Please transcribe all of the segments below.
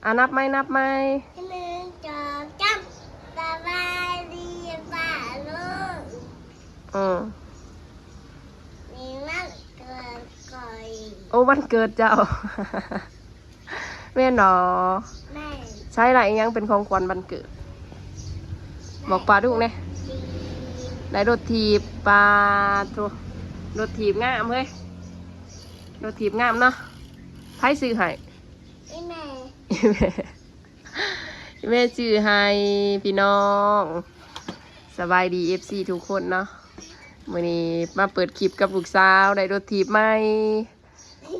ອ່າ ນັບໃໝ່ ນັບໃໝ່ ໜຶ່ງ ສອງ ສາມ ສະບາຍດີປ້າລຸງ ອືມ ນີ້ວັນເກີດຂ້ອຍ ໂອ້ ວັນເກີດເຈົ້າ ແມ່ນບໍ? ແມ່ນ. ໃຊ້ລະ ອີຫຍັງເປັນຂອງຂວັນວັນເກີດ? ບອກປ້າລຸງແດ່. ໄດ້ລົດຖີບ. ປາໂທ້ ລົດຖີບງາມເຮີ້ຍ ລົດຖີບງາມເນາະ. ໃຜຊື້ໃຫ້? ອີ່ແມ່ ອີ່ແມ່ ອີ່ແມ່ຊື້ໃຫ້ພີ່ນ້ອງ. ສະບາຍດີ ເອັຟຊີ ທຸກຄົນເນາະ. ມື້ນີ້ມາເປີດຄລິບກັບລູກສາວ ໄດ້ລົດຖີບໃໝ່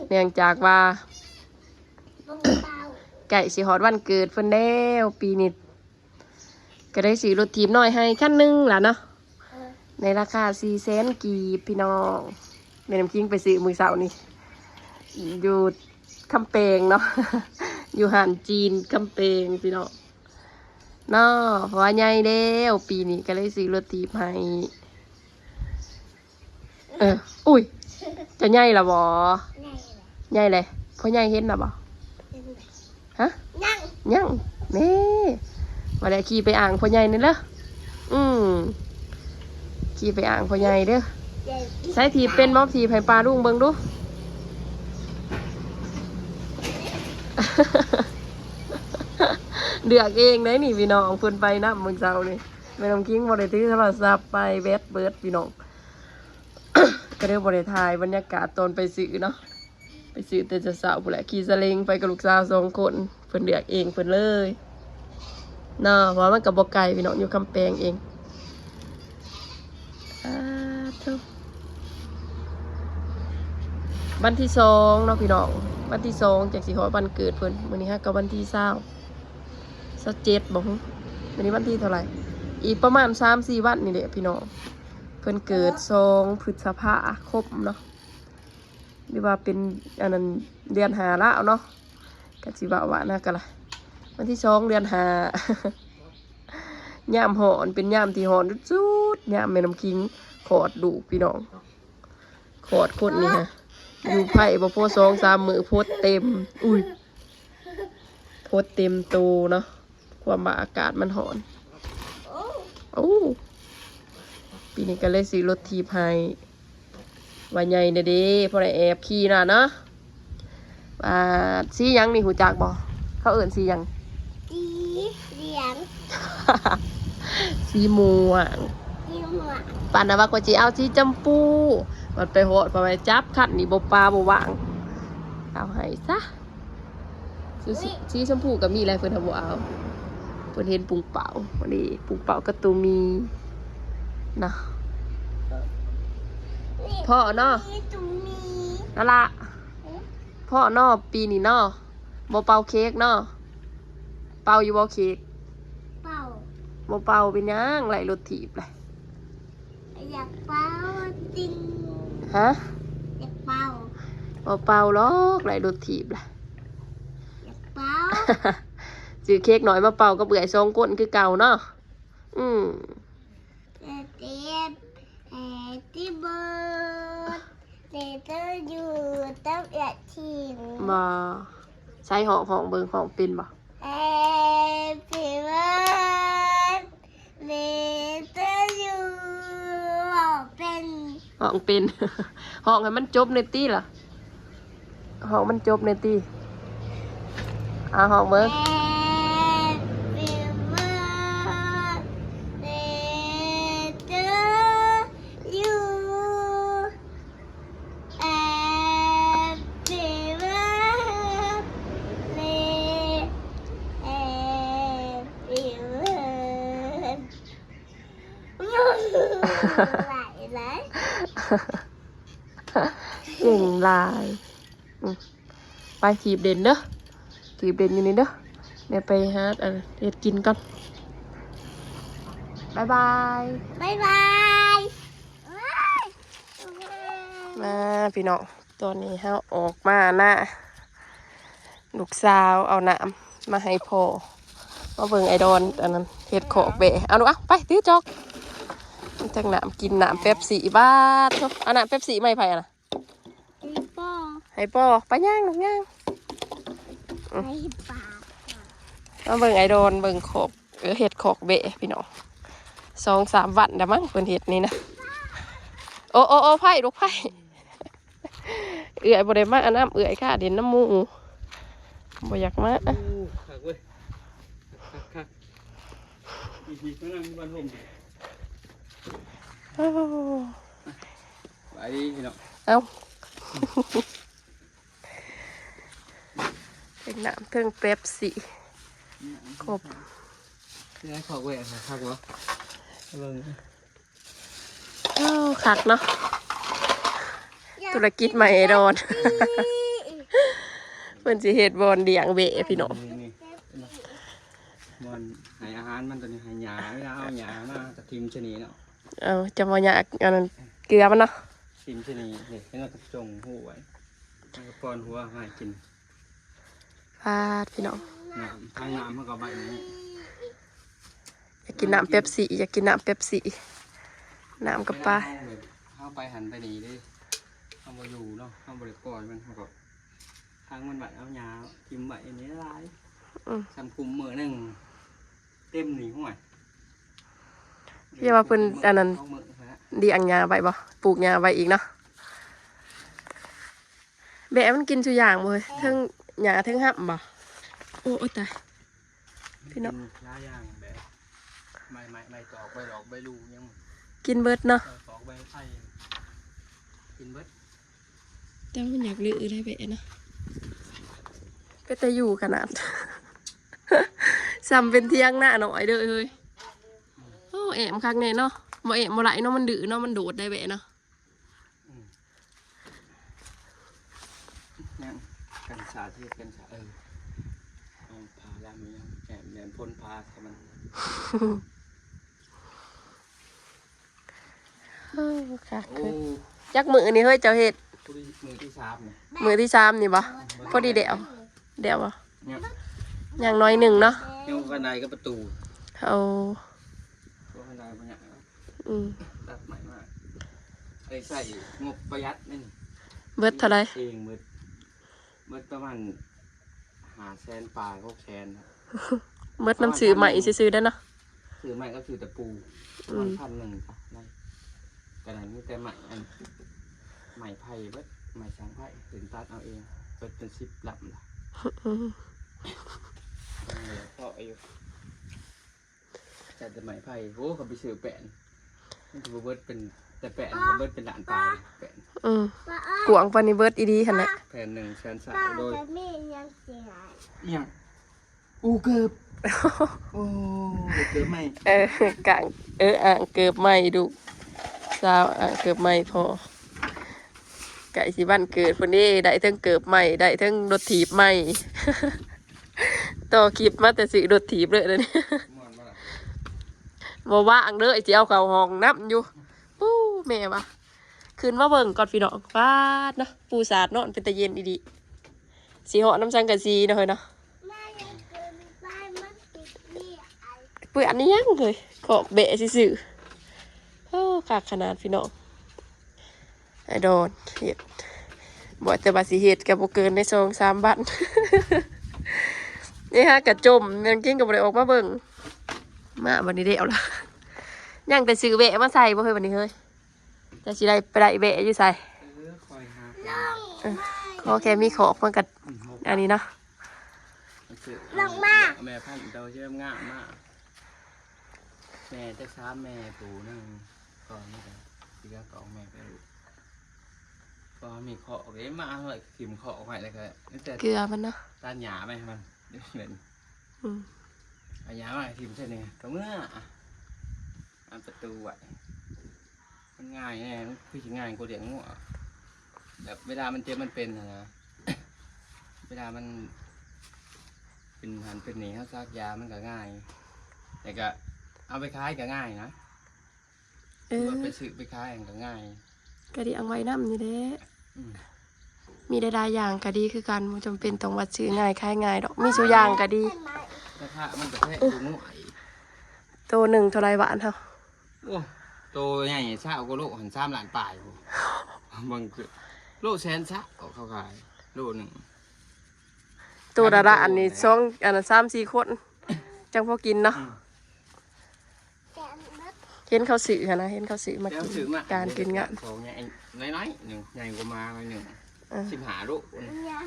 ເນື່ອງຈາກວ່າ ໃກ້ຊິຮອດວັນເກີດເພິ່ນແລ້ວ ປີນີ້ ກໍໄດ້ຊື້ລົດຖີບນ້ອຍໃຫ້ຄັນໜຶ່ງລະເນາະ ເອີ ໃນລາຄາສີ່ແສນກີບພີ່ນ້ອງ. ແມ່ນ້ຳຄິງໄປຊື້ມື້ເຊົ້ານີ້ ຢູ່ຄຳແປງເນາະ ຢູ່ຮ້ານຈີນຄຳແປງພີ່ນ້ອງເນາະ. ເພາະວ່າໃຫຍ່ແລ້ວ ປີນີ້ກໍເລີຍຊື້ລົດຖີບໃຫ້. ເອີ ອຸ້ຍ ຈະໃຫຍ່ລະບໍ? ໃຫຍ່ແລ້ວ ໃຫຍ່ແລ້ວ. ພໍ່ໃຫຍ່ເຫັນລະບໍ? ເຫັນແລ້ວ. ຮະ? ຍັງ ຍັງ. ແນ່ ວ່າແລ້ວ ຂີ່ໄປອ່າງພໍ່ໃຫຍ່ນີ້ເດີ. ອືມ ຂີ່ໄປອ່າງພໍ່ໃຫຍ່ເດີ. ໃຊ້ຖີບເປັນບໍ່? ຖີບໃຫ້ປ້າລຸງເບິ່ງດູ. ເລືອກເອງໄດ໋ນີ້ພີ່ນ້ອງ ເພິ່ນໄປນຳມື້ເຊົ້ານີ້. ແມ່ນ້ຳຄິງບໍ່ໄດ້ຖືໂທລະສັບໄປ ແບັດເບີດພີ່ນ້ອງ. ກໍເລີຍບໍ່ໄດ້ຖ່າຍບັນຍາກາດຕອນໄປຊື້ເນາະ ໄປຊື້ແຕ່ເຊົ້າໆພຸ້ນແຫຼະ. ຂີ່ສາເລັງໄປກັບລູກສາວສອງຄົນ ເພິ່ນເລືອກເອງເພິ່ນເລີຍເນາະ ເພາະວ່າມັນກໍບໍ່ໄກພີ່ນ້ອງ ຢູ່ຄຳແປງເອງ. ສາທຸ ວັນທີສອງເນາະພີ່ນ້ອງ ວັນທີສອງຈັ່ງຊິຮອດວັນເກີດເພິ່ນ. ມື້ນີ້ຫາກໍວັນທີຊາວ ຊາວເຈັດບໍ? ມື້ນີ້ວັນທີເທົ່າໃດ? ອີກປະມານສາມສີ່ວັນນີ້ແຫຼະພີ່ນ້ອງ. ເພິ່ນເກີດສອງພຶດສະພາຄົມເນາະ ຫຼືວ່າເປັນອັນນັ້ນ ເດືອນຫ້າລາວເນາະ ກະຊິເວົ້າວ່ານະກະລະ ວັນທີສອງເດືອນຫ້າ. ຍາມຮ້ອນ ເປັນຍາມທີ່ຮ້ອນສຸດໆ ຍາມແມ່ນ້ຳຄິງຄອດລູກພີ່ນ້ອງ. ຄອດຄົນນີ້ຫະ ຢູ່ໄພບໍ່ພໍສອງສາມມື້ ພົດເຕັມ ອຸ້ຍ ພົດເຕັມໂຕເນາະ. ຄວາມວ່າອາກາດມັນຮ້ອນ. ໂອ້ ປີນີ້ກໍເລີຍຊື້ລົດຖີບໃຫ້ ວ່າໃຫຍ່ແດ່ເດ້ ພໍໄດ້ແອບຂີ່ນະເນາະ. ວ່າ ສີຫຍັງນີ້ ຮູ້ຈັກບໍ່? ເຂົາເອີ້ນສີຫຍັງ? ສີ ສີຫຍັງ? ສີມ່ວງ. ສີມ່ວງ. ປານນັ້ນວ່າຂ້ອຍຊິເອົາສີຈຳປູ ບັດໄປຮອດ ເພິ່ນວ່າຈັບຄັນນີ້ບໍ່ປາບໍ່ຫວ່າງ ເອົາໃຫ້ຊະ. ສີ ສີ ສີຊົມພູກໍມີແຫຼະ ເພິ່ນຫາບໍ່ເອົາ ເພິ່ນເຫັນປຸງເປົ້າ ອັນນີ້ປຸງເປົ້າກັບໂຕໝີ່ນະ. ພໍ້ເນາະ ນັ້ນລະ ພໍ້ເນາະ ປີນີ້ເນາະ ບໍ່ເປົ່າເຄ້ກເນາະ. ເປົ່າຢູ່ບໍ່ເຄ້ກ? ເປົ່າ. ບໍ່ເປົ່າເປັນຫຍັງ ໄລ່ລົດຖີບລະ. ຢາກເປົ່າຈິງ. ຮະ? ຢາກເປົ່າ. ບໍ່ເປົ່າຫຼອກ ໄລ່ລົດຖີບລະ. ຢາກເປົ່າ. ຊື້ເຄ້ກນ້ອຍມາເປົ່າກັບເອື້ອຍສອງຄົນຄືເກົ່າເນາະ. ອືມ. Happy birthday to you ຕ້ອງເອື້ອຍທີງ. ບໍ່. ໃສ່ຮ້ອງ ຮ້ອງເບິ່ງ ຮ້ອງເປັນບໍ່? Happy birthday to you ຮ້ອງເປັນ ຮ້ອງເປັນ. ຮ້ອງໃຫ້ມັນຈົບແດ່ຕິລະ ຮ້ອງມັນຈົບແດ່ຕິ. ອ່າ ຮ້ອງເບິ່ງ. Happy birthday to you. Happy birthday, happy birthday. ຫຼາຍຫຼາຍ ເກັ່ງຫຼາຍ. ອືມ ໄປ ຖີບເຫຼັ້ນເດີ ຖີບເຫຼັ້ນຢູ່ນີ້ເດີ. ແມ່ໄປຫາ ອັນ ເຮັດກິນກ່ອນ. ບາຍບາຍ ບາຍບາຍ. ມາພີ່ນ້ອງ ຕອນນີ້ເຮົາອອກມານະ ລູກສາວເອົານ້ຳມາໃຫ້ພໍ່. ມາເບິ່ງໄອ້ດອນ ອັນນັ້ນ ເຮັດຄອກແບ້. ເອົາລູກ ເອົາໄປ ຖືຈອກ ຈັກນ້ຳ ກິນນ້ຳເປັບຊີ. ບາດໂທ້ ເອົານ້ຳເປັບຊີມາໃຫ້ໃຜຫັ້ນນະ? ໃຫ້ພໍ່ ໃຫ້ພໍ່. ໄປຍ່າງລູກຍ່າງ. ໃຫ້ປ້າ. ມາເບິ່ງອ້າຍດອນເບິ່ງຄອກ ເອີ ເຮັດຄອກແບ້ພີ່ນ້ອງ ສອງສາມວັນແລ້ວມັ້ງເພິ່ນເຮັດນີ້ນະ. ໂອ້ ໂອ້ ໂອ້ ໄຜລູກໄຜ ເອື້ອຍບໍ່ໄດ້ມານຳ ເອື້ອຍຂ້າຫຼິ້ນນຳໝູ່ ບໍ່ຢາກມາ. ໂອ້ ຄັກເວີຍ ຄັກໆ ອີ່ມໆ ມານັ່ງຢູ່ບ້ານຮົ່ມ. ໂອ້ ໄປພີ່ນ້ອງ ເອົ້າ ເທິງນ້ຳເທິງເປັບຊີ ຄົບ ເຮັດຄອກແບ້ຄັກບໍ່ ເບິ່ງ. ໂອ້ ຄັກເນາະ ທຸລະກິດໃໝ່ອ້າຍດອນ ເພິ່ນຊິເຮັດບ່ອນລ້ຽງແບ້ພີ່ນ້ອງ. ນີ້ໆ ບ່ອນໃຫ້ອາຫານມັນ ຕົວນີ້ໃຫ້ຫຍ້າ ເວລາເອົາຫຍ້າມາກໍຖິ້ມຊະນີ້ເນາະ. ເອົາ ຈະບໍ່ຫຍ້າອັນນັ້ນເກືອມັນເນາະ ຖິ້ມຊະນີ້ ນີ້ ເຫັນແລ້ວກໍຈົ່ງຫູໄວ້ ແລ້ວກໍປ້ອນຫົວໃຫ້ກິນ. ປາດ ພີ່ນ້ອງ ນ້ຳ ທາງນ້ຳເຮົາກໍໄວ້ນີ້ ຢາກກິນນ້ຳເປັບຊີ ຢາກກິນນ້ຳເປັບຊີ ນ້ຳກະປາ. ເວລາເຮົາ ເຮົາໄປຫັ້ນໄປນີ້ເດ້ ເຮົາບໍ່ຢູ່ເນາະ ເຮົາບໍ່ໄດ້ປ່ອຍມັນ ເຮົາກໍຂັງມັນໄວ້ ເອົາຫຍ້າຖິ້ມໄວ້ນີ້ຫຼາຍ ອືມ ສ່ຳຄຸມມື້ໜຶ່ງເຕັມນີ້ ຫ້ວຍ ເຮັດວ່າເພິ່ນອັນນັ້ນ ສອງມື້ຫັ້ນແຫຼະ ລ້ຽງຫຍ້າໄວ້ບໍ່ ປູກຫຍ້າໄວ້ອີກເນາະ. ແບ້ມັນກິນຊຸຢ່າງບໍ່ເຮີ້ຍ ເທິງຫຍ້າເທິງຮຳບໍ່? ໂອ້ ໂອ້ຍຕາຍ ພີ່ນ້ອງ ກິນຫຼາຍຢ່າງແບບ ໃບໄມ້ ໃບຕອກ ໃບດອກ ໃບລູຫຍັງ ກິນເບິດເນາະ ໃບຕອກ ໃບໄຜ່ ກິນເບິດ ແຕ່ມັນຢາກດື້ໄດ໋ແບ້ເນາະ ເປັນຕາຢູ່ຂະໜາດ ສ່ຳເປັນຖຽງນານ້ອຍເດີເຮີ້ຍ. ໂອ້ ແອ້ມຄັກແນ່ເນາະ ບໍ່ແອ້ມບໍ່ໄດ້ເນາະ ມັນດື້ເນາະ ມັນໂດດໄດ້ແບ້ເນາະ. ອືມ ຍັງກັນຊາ ທີ່ເຮັດກັນຊາ ເອີ ເອົາຜ້າດຳມາຍັງແອ້ມແໜ້ນພົນຜ້າໃສ່ມັນ. ເອີ ຄັກ ໂອ້ ເຮີ້ຍ ຈັກມື້ນີ້ເຮີ້ຍເຈົ້າເຮັດ? ມື້ທີສາມນີ້ ມື້ທີສາມນີ້ບໍ່? ພໍດີແລ້ວ ແລ້ວບໍ່? ຍັງ ຍັງໜ້ອຍໜຶ່ງເນາະ ຍັງບໍ່ທັນໄດ້ກັບປະຕູ. ໂອ້ ບໍ່ທັນໄດ້ບໍ່ຍັງ. ອືມ ຕັດໃໝ່ມາ ໄດ້ໃຊ້ງົບປະຢັດນັ້ນ. ເບິດເທົ່າໃດ? ເອງເບິດ ເບິດປະມານຫ້າແສນປາຍ ຫົກແສນ ເບິດນຳຊື້ໃໝ່ຊື່ໆ ໄດ້ເນາະ ຊື້ໃໝ່ກໍຊື້ຕະປູ ອືມ ປະມານພັນໜຶ່ງ ໄດ້ ກໍນັ້ນມີແຕ່ໄມ້ອັນ ໄມ້ໄຜ່ເບິດ ໄມ້ສັງໄຜ່ ເປັນຕັດເອົາເອງ ເບິດເປັນສິບລຳລະ ອືມ ເອີ ພໍຢູ່. ແຕ່ໄມ້ໄຜ່ ໂອ້ ເຂົາໄປຊື້ແປ້ນ ມັນຊິບໍ່ເບິດເປັນແຕ່ແປ້ນ ເບິດເປັນລ້ານປາຍແປ້ນ. ອືມ ກວ້າງປານນີ້ເບິດອີ່ຫຼີຫັ້ນແຫຼະ ແຜ່ນໜຶ່ງແສນຊາວໂດຍ. ອີ່ຫຍັງ? ອູເກີບ ໂອ້ ເກີບໃໝ່ ເອີ ກາງ ເອີ ອ່າງເກີບໃໝ່ລູກສາວ ອ່າງເກີບໃໝ່ພໍ່ ໃກ້ຊິວັນເກີດພຸ້ນເດ້ ໄດ້ເທິງເກີບໃໝ່ ໄດ້ເທິງລົດຖີບໃໝ່. ຕໍ່ຄລິບມາແຕ່ຊື້ລົດຖີບເລີຍເດນີ້ ມ່ວນບໍ່ລະ? ບໍ່ວ່າງເດີ ຊິເອົາເຂົ້າຫ້ອງນຳຢູ່. ປູ້ ແມ່ວ່າ ຂຶ້ນມາເບິ່ງກ່ອນພີ່ນ້ອງ ປາດເນາະ ປູສາດນອນເປັນຕາເຢັນອີ່ຫຼີ ຊິເຫາະນຳສັງກະສີເນາະເຮີ້ຍເນາະ. ເປື້ອນອີ່ຫຍັງເຮີ້ຍ ຂອບແບະຊື່ໆ. ໂອ້ ຄັກຂະໜາດພີ່ນ້ອງ. ໄອ້ດອນເຮັດ ບໍ່ແຕ່ວ່າຊິເຮັດກໍບໍ່ເກີນໃນສອງສາມວັນ ນີ້ຫາກະຈົມ ແມ່ນກິນກໍບໍ່ໄດ້ອອກມາເບິ່ງ. ມາບັດນີ້ແລ້ວລະ ຍັງແຕ່ຊື້ແບະມາໃສ່ບໍ່ເຮີ້ຍ ບັດນີ້ເຮີ້ຍ ຈະຊິໄດ້ໄປໄດ້ແບະຢູ່ໃສ? ເອີ ຂ້ອຍຫາ ເອີ ຂໍແຄ່ມີຂອກມັນກໍ ອືມ ອັນນີ້ເນາະ ລອງມາ ແມ່ພັນໂຕງາມມາ ແມ່ຈັກສາມແມ່ ປູໜຶ່ງ ກໍມີແຕ່ເຫຼືອສອງແມ່ກັບລູກ ກໍມີຂອກເດ້ ມາເຮົາຖິ້ມຂອກໄວ້ ແລ້ວກໍມີແຕ່ເກືອມັນເນາະ ຕັດຫຍ້າໄປໃຫ້ມັນ ອືມ ເອົາຫຍ້າມາຖິ້ມໃສ່ນີ້ ກໍເມືອ ອັນປະຕູໄວ້ ມັນງ່າຍແນ່ ມັນຄືຊິງ່າຍກວ່າລ້ຽງງົວ ແບບເວລາມັນເຈັບມັນເປັນຫັ້ນນະ ເວລາມັນເປັນຫັ້ນເປັນນີ້ ເຮົາສັກຢາມັນກໍງ່າຍ ແລ້ວກໍເອົາໄປຂາຍກໍງ່າຍນະ. ເອີ ວ່າໄປຊື້ໄປຂາຍຫັ້ນກໍງ່າຍ ກໍໄດ້ເອົາໄວ້ນຳນີ້ແຫຼະ ອືມ ມີຫຼາຍໆຢ່າງກໍດີຄືກັນ ບໍ່ຈຳເປັນຕ້ອງວ່າຊື້ງ່າຍຂາຍງ່າຍດອກ ມີສູ່ຢ່າງກໍດີ ລາຄາມັນກໍແພງຢູ່ເນາະ ໂຕໜຶ່ງເທົ່າໃດຫວານເຮົາ? ໂອ້ ໂຕໃຫຍ່ຊາວກວ່າໂລ ຫັ້ນສາມລ້ານປາຍພຸ້ນ ບາງໂລແສນຊາວ ເຂົາຂາຍໂລໜຶ່ງ ໂຕລະລ້ານນີ້ ສອງ ອັນນັ້ນ ສາມສີ່ຄົນ ຈັ່ງພໍກິນເນາະ. ອືມ ເຫັນເຂົາຊື້ຫັ້ນນະ ເຫັນເຂົາຊື້ມາກິນ ແລ້ວຊື້ມາ ການກິນງານ ຂອງໃຫຍ່ ນ້ອຍໆໜຶ່ງ ໃຫຍ່ກວ່າໝາໜ້ອຍໜຶ່ງ ເອີ ສິບຫ້າໂລ.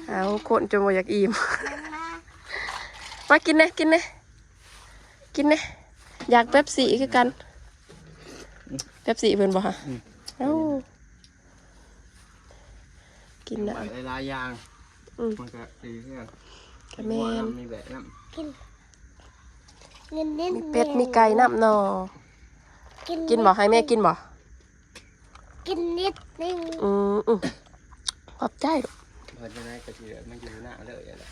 ເອົາ ຄົນຈົນບໍ່ຢາກອີ່ມ. ມາກິນແດ່ ກິນແດ່ ກິນແດ່. ຢາກເປັບຊີຄືກັນ. ເປັບຊີເພິ່ນບໍ່ຫະ? ອືມ ເອົ້າ ກິນນະ ຫຼາຍໆຢ່າງ. ອືມ ມັນກະດີຄືກັນ. ກະແມ່ນ ມີແບບນຳ ກິນ ມີເປັດ ມີໄກ່ນຳເນາະ. ກິນ ກິນບໍ່? ໃຫ້ແມ່ກິນບໍ່? ກິນນິດໜຶ່ງ. ອືມ ອືມ ຂອບໃຈ. ເພິ່ນຈັ່ງໃດກະຊິມາຢູ່ນະເລີຍແຫຼະ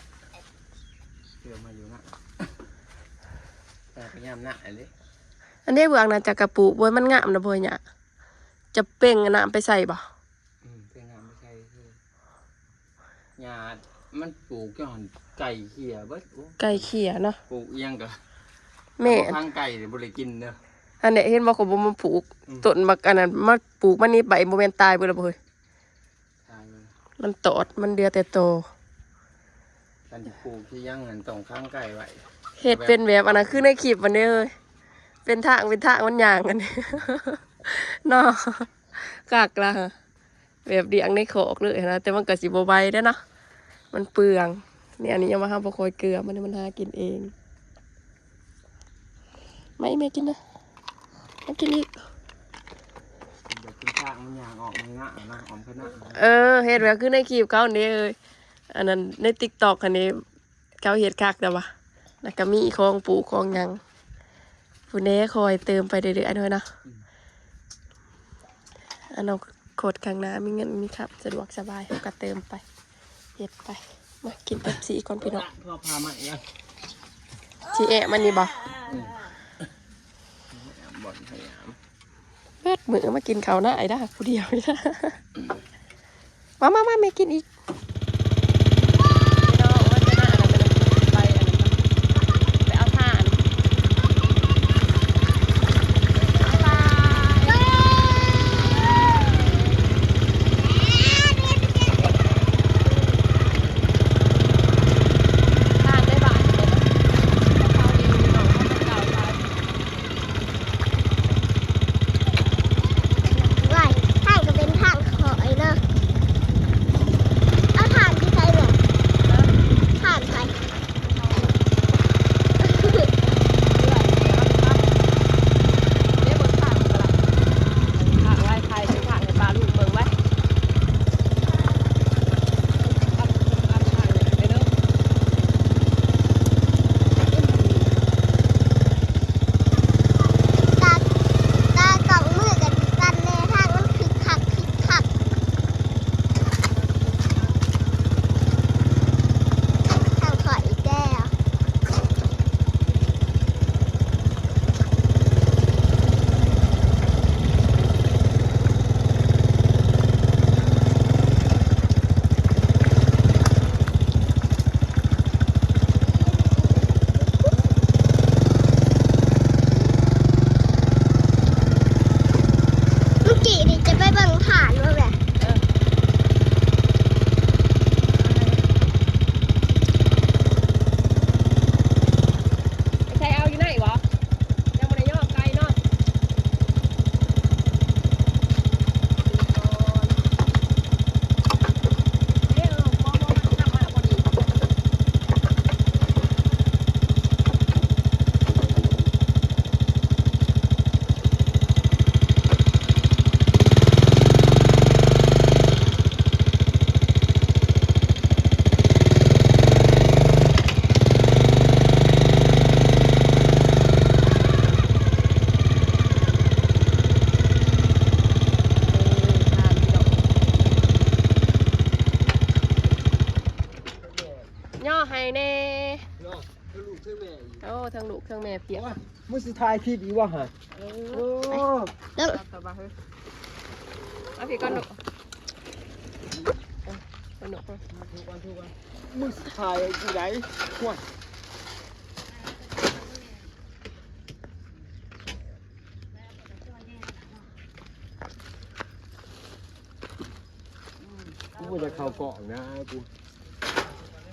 ເພື່ອມາຢູ່ນະ ເອີ ໄປຍາມນະເດ້. ອັນນີ້ເບື້ອງນະ ຈະກະປູກ ໂອ້ຍ ມັນງາມນະ ໂອ້ຍ ຫຍ້າ ຈະເປັ່ງນ້ຳໄປໃສ່ບໍ່? ອືມ ເປັ່ງນ້ຳໄປໃສ່ ຫຍ້າມັນປູກຢູ່ຫັ້ນ ໄກ່ເຂ່ຍເບິດ. ໂອ້ ໄກ່ເຂ່ຍເນາະ ປູກອີ່ຫຍັງກະ ແມ່ນ ທາງໄກ່ນີ້ບໍ່ໄດ້ກິນເດີ. ອັນນີ້ເຫັນບໍ່ ເຂົາບໍ່ມາປູກ ອືມ ຕົ້ນໝາກອັນນັ້ນ ມາປູກມັນນີ້ ໃບບໍ່ແມ່ນຕາຍເບິດແລ້ວບໍ່ເຮີ້ຍ? ຕາຍເບິດ ມັນຕອດ ມັນເຫຼືອແຕ່ຕໍ. ຄັນຊິປູກຊິຫຍັງຫັ້ນ ຕ້ອງຂັງໄກ່ໄວ້ ເຮັດເປັນແບບອັນນັ້ນ ຄືໃນຄລິບຫັ້ນເດ້ເຮີ້ຍ ເປັນທາງ ເປັນທາງມັນຍ່າງຫັ້ນເນາະ. ຄັກລະ ແບບລ້ຽງໃນຄອກເລີຍຫັ້ນນະ ແຕ່ມັນກະຊິບໍ່ໄຫວເດ້ເນາະ ມັນເປືອງ. ແນວນີ້ຍັງວ່າເຮົາບໍ່ຄ່ອຍເກືອມັນ ມັນຫາກິນເອງ. ມາອີກ ແມ່ກິນນະ ມາກິນອີກ. ຢາກກິນຊາກມັນຍ່າງອອກມານະ ນະ ອອກມານະ. ເອີ ເຮັດແບບຄືໃນຄລິບເຂົານີ້ເອີຍ ອັນນັ້ນໃນຕິກຕັອກຫັ້ນນີ້ ເຂົາເຮັດຄັກແຕ່ວ່າ ແລ້ວກະມີຂອງປູກຂອງຫຍັງ ຜູ້ແນ່ ຄອຍເຕີມໄປເລື້ອຍໆເນາະ. ອືມ ອະນາຄົດຂ້າງໜ້າມີເງິນມີຄຳ ສະດວກສະບາຍ ເຮົາກະເຕີມໄປ ເຮັດໄປ. ມາກິນເປັບຊີກ່ອນພີ່ນ້ອງ ເພື່ອພາມາອີກ ຊິແອະມັນນີ້ບໍ່? ອືມ ແອະບ່ອນພະຍາຍາມ ເບິດມື້ມາກິນເຂົ້ານາໄອ້ດາຜູ້ດຽວນີ້ນະ. ມາ ມາ ມາ ແມ່ກິນອີກ. ວ້າຍ ທາງກະເປັນທາງຂ້ອຍເນາະ. ເອົາຖ່ານຢູ່ໃສແມ່? ຖ່ານໃຜ? ຕາ ຕາກ້ອງມືກັນສັ່ນແດ່ ທາງມັນຄຶກຄັກ ຄຶກຄັກ. ທາງຂ້ອຍອີກແລ້ວ. ເມື່ອກີ້ນີ້ຈະໄປເບິ່ງຖ່ານບໍ່ແມ່? ເອີ ໄປໃສ່ເອົາຢູ່ໃນບໍ່? ຍັງບໍ່ໄດ້ຍອມໄກເນາະ. ຍໍໃຫ້ແດ່ ເນາະ ທັງລູກທັງແມ່ອີກ. ໂອ້ ທັງລູກທັງແມ່ປຽກ. ໂອ້ຍ ມຶງຊິຖ່າຍຄລິບອີກວະຫະ? ເອີ ໂອ້ ເອີ ເອົາພີ່ກ່ອນລູກ ເອີ ໄປລູກ ມາຖືກ່ອນ ຖືກ່ອນ. ມຶງຊິຖ່າຍຢູ່ໃດ? ໂອ້ຍ ກູບໍ່ຢາກເຂົ້າກ້ອງນະ ກູ.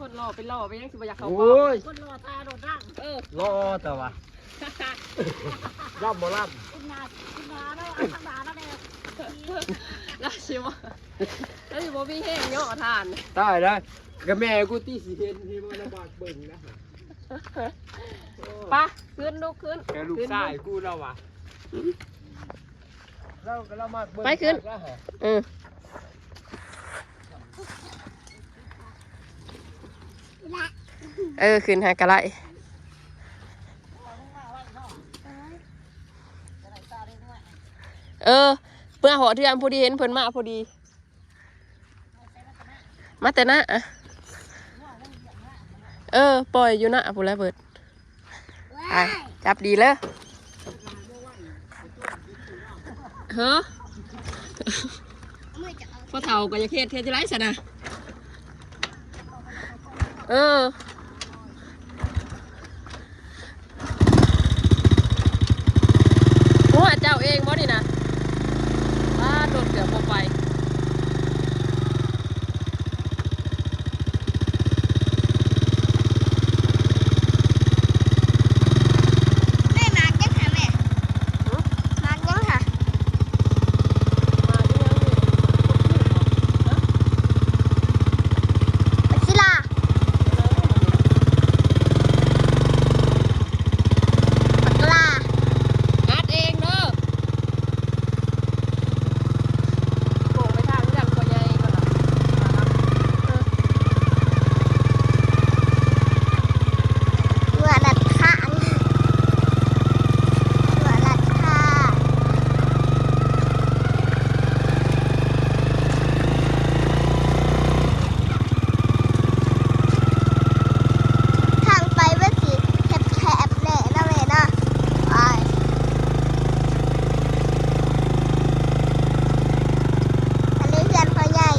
ຄົນຫຼໍ່ເປັນຫຼໍ່ ເປັນຫຍັງຊິບໍ່ຢາກເຂົ້າ ໂອ້ຍ ຄົນຫຼໍ່ຕາໂດດດັງ ເອີ ຫຼໍ່ແຕ່ວ່າ ລຳບໍ່ລຳ ຂຶ້ນໜ້າ ຂຶ້ນໜ້າແລ້ວ ເອົາທາງໜ້າແລ້ວແດ່ ລາວຊິບໍ່ ລາວຊິບໍ່ມີແຮງຍໍທ່ານ ຕາຍແລ້ວ ກະແມ່ກູຕິຊິເຫັນ ເຫັນວ່າລຳບາກເບິ່ງນະ ໄປ ຂຶ້ນລູກ ຂຶ້ນ ແຕ່ລູກຊາຍກູລາວວ່າ ລາວກະລາວມັກເບິ່ງ ໄປ ຂຶ້ນ ເອີ ເອີ ຂຶ້ນຫາກະໄລ ເອີ ເມື່ອຮອດເຮືອນພໍດີ ເຫັນເພິ່ນມາພໍດີ ມາແຕ່ນາ ເອີ ປ່ອຍຢູ່ນາພຸ້ນແຫຼະເບີດ ໄປ ຈັບດີເດີ ເຮີ ພໍ່ເຖົ້າກໍຢາກເຮັດ ເຮັດຈັ່ງໃດຊັ້ນນະ ເອີ. ຫົວເຈົ້າເອງບໍ່ນີ້ນະ? ປາດ ລົດເກືອບບໍ່ໄປ. ແມ່ ໝາກຫຍັງຫະແມ່? ຫື? ໝາກຫຍັງຫະ? ໝາກອີ່ຫຍັງນີ້? ບັກຊີລາ. ບັກຫຼ້າ ອັດເອງເດີ ໂກງໄປທາງເຮືອນພໍ່ໃຫຍ່ກ່ອນລະ ເມື່ອດັດທາງ ເມື່ອດັດທາງ. ທາງໄປມັນຊິແຄບໆແດ່ເນາະແມ່ເນາະ ໂອ້ຍ ອັນນີ້ເຮືອນພໍ່ໃຫຍ່.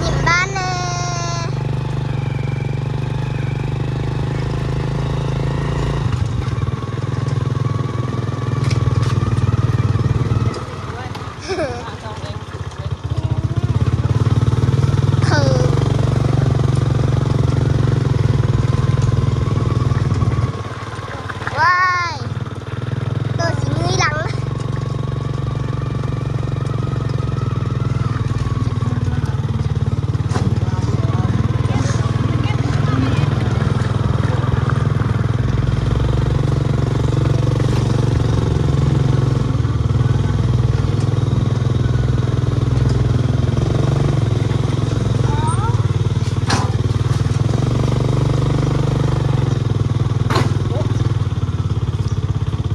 ຍິ້ມບານແດ່. ວ້າຍ ໂຕຊິເງີຍຫຼັງ.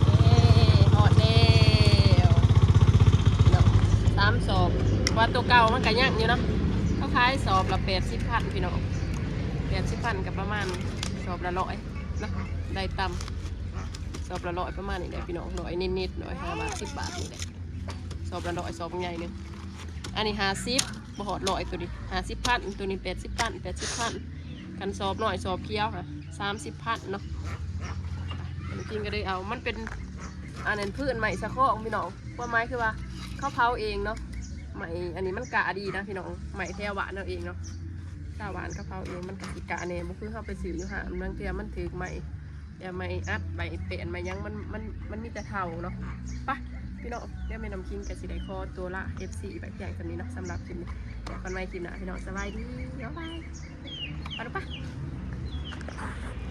ເອີ ຮອດແລ້ວເນາະ ສາມສອບ ວ່າໂຕເກົ່າມັນກະຍັງຢູ່ເນາະ ເຂົາຂາຍສອບລະແປດສິບພັນພີ່ນ້ອງ ແປດສິບພັນກະປະມານສອບລະຮ້ອຍເນາະ ໄດ້ຕ່ຳ ສອບລະຮ້ອຍປະມານນີ້ແຫຼະພີ່ນ້ອງ ຮ້ອຍນິດໆ ຮ້ອຍຫ້າບາດ ສິບບາດນີ້ແຫຼະ ສອບລະຮ້ອຍ ສອບໃຫຍ່ໜຶ່ງ ອັນນີ້ຫ້າສິບ ບໍ່ຮອດຮ້ອຍ ໂຕນີ້ຫ້າສິບພັນ ໂຕນີ້ແປດສິບພັນ ແປດສິບພັນ ຄັນສອບນ້ອຍ ສອບຂຽວຫະ ສາມສິບພັນເນາະ ແມ່ນ້ຳຄິງກະເລີຍເອົາ ມັນເປັນ ອັນນັ້ນ ພື້ນໄມ້ສະຄອງພີ່ນ້ອງ ຄວາມໝາຍຄືວ່າເຂົາເຜົາເອງເນາະ ໄມ້ອັນນີ້ມັນກ້າດີນະພີ່ນ້ອງ ໄມ້ແຖວບ້ານເຮົາເອງເນາະ ຊາວບ້ານເຂົາເຜົາເອງ ມັນກະຊິກ້າແດ່ ບໍ່ຄືເຮົາໄປຊື້ຢູ່ຫ້າງ ລາງເທື່ອມັນຖືກໄມ້ ແບບໄມ້ອັດ ໄມ້ແປ້ນ ໄມ້ຫຍັງ ມັນ ມັນ ມັນມີແຕ່ເຖົ້າເນາະ ປະ ພີ່ນ້ອງ ດຽວແມ່ນ້ຳຄິງກະຊິໄດ້ຂໍຕົວລາ ເອັຟຊີ ໄປພຽງສ່ຳນີ້ເນາະ ສຳລັບຄລິບນີ້ ເຈີກັນໃໝ່ຄລິບໜ້າພີ່ນ້ອງ ສະບາຍດີ ບາຍບາຍ ໄປລູກ ໄປ. ເ